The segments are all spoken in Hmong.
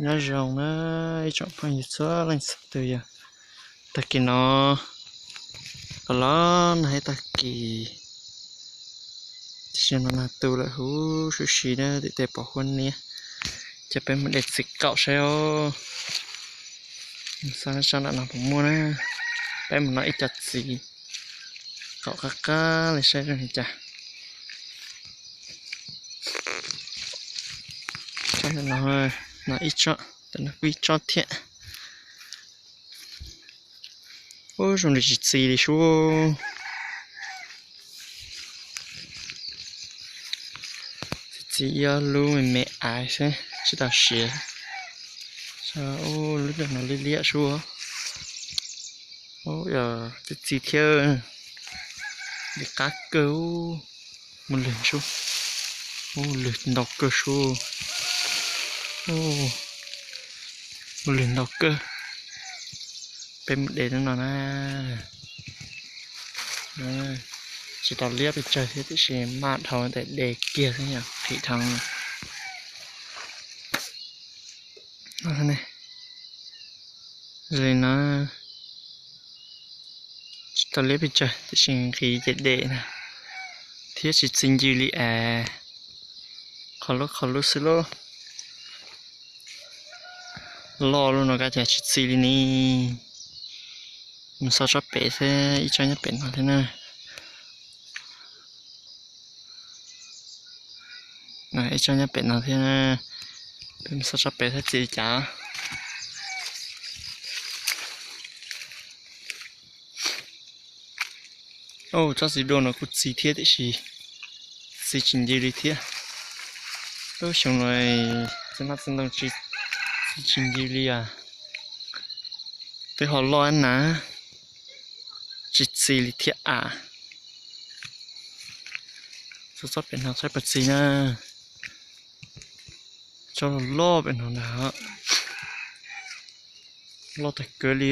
Nyob zoo na ib tsoom phooj ywg txhua leej txhua tus yog, tag kis no los los nag ib tag kis, tiam sis no nag tu lawm huv si si na, tim tej pom huab niab. Ces peb mus de txiv qaum saib os. Xav sab nram no puas muaj na. Peb mus noj ib co txiv qaum qab qab li saib zoo li cas. Tsob ntawm no, no ib tsob, ntawm no kuj ib tsob thiab. Ub, zoo li tsis txi li sub. Txi ib ob lub me me aiv xwb tsis tau siav. Ub, lub ntawm no liab liab sub. Ub, yog txi txi thiab. Li qab kawg. Muaj lwg sub. Ub, lwg ntau kawg sub. Ub, muaj lwg ntau kawg. Peb mus de lub no na. Tsis tau liab pes tsawg thiab tiam sis maj dhau ntawm de kiag xwb yom, qhim dhau. Li no, tsis tau liab pes tsawg tiam sis nqis ces de na, thiab tsis txi ncw li as. Qhov lub qhov lub xwb lauj. Loj lub no kav cas tsis txi li ni. Mus xauj tsob pem xwb, ib tsob nyob pem no thiab na. Ib tsob nyob pem no thiab. Peb mus xauj tsob pem saib txi li cas. Tsob txiv duaj no kuj txi thiab tiam sis txi tsis ncw li thiab. Lub xyoo no txiv hmab txiv ntoo txi tsis ncw li as. Twb ho loj na, tsis txi li thiab as. Txog tsob pem no saib puas txi na. Tsob loj loj pem no ntag, loj tag kawg li.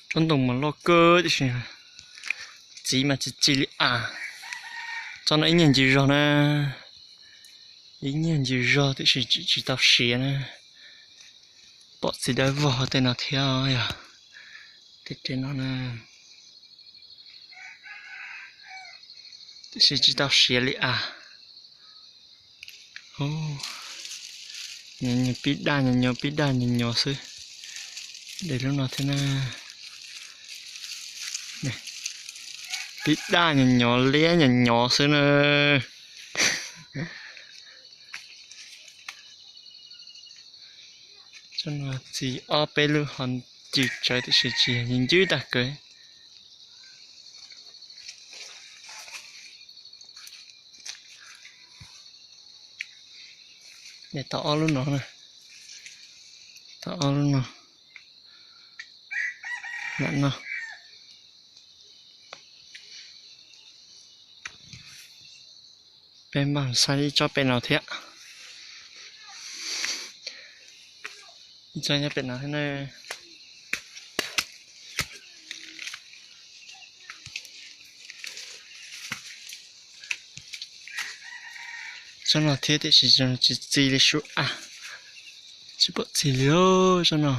Tsob ntoo mas loj kawg tiam sis txiv mas tsis txi li as. Tsob no ib nyuag ncig zog na, ib nyuag ncig zog tiam sis tsis tau siav na. Pom txiv dawb vog tej no thiab yog, tej no na, tiam sis tsis tau siav li as. Nyuag pib daj nyuag nyuag pib daj nyuag nyuag xwb. De lub no thiab na. Pib daj nyuag nyuag liab nyuag nyuag xwb na. Tsob no txi ob peb lub ho ncig tsawv tiam sis tsis yog ncig ncwb tag kawg. De tau ob lub no na. Tau ob lub no. Lam no. Peb npaj saib ib tsob pem no thiab. Ib tsob nyob pem no thiab na. Tsob no thiab tiam sis tsis txi li sub as. Tsis pom txi li os tsob no.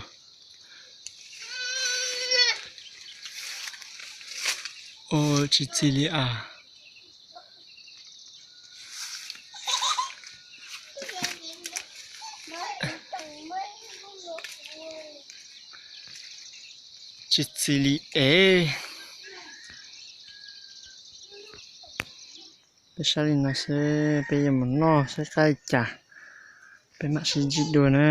Ua tsis txi li as. Tsis txi li es. Peb saib li no xwb peb yuav mus noj saib qab li cas, peb mam sib ntsib dua na.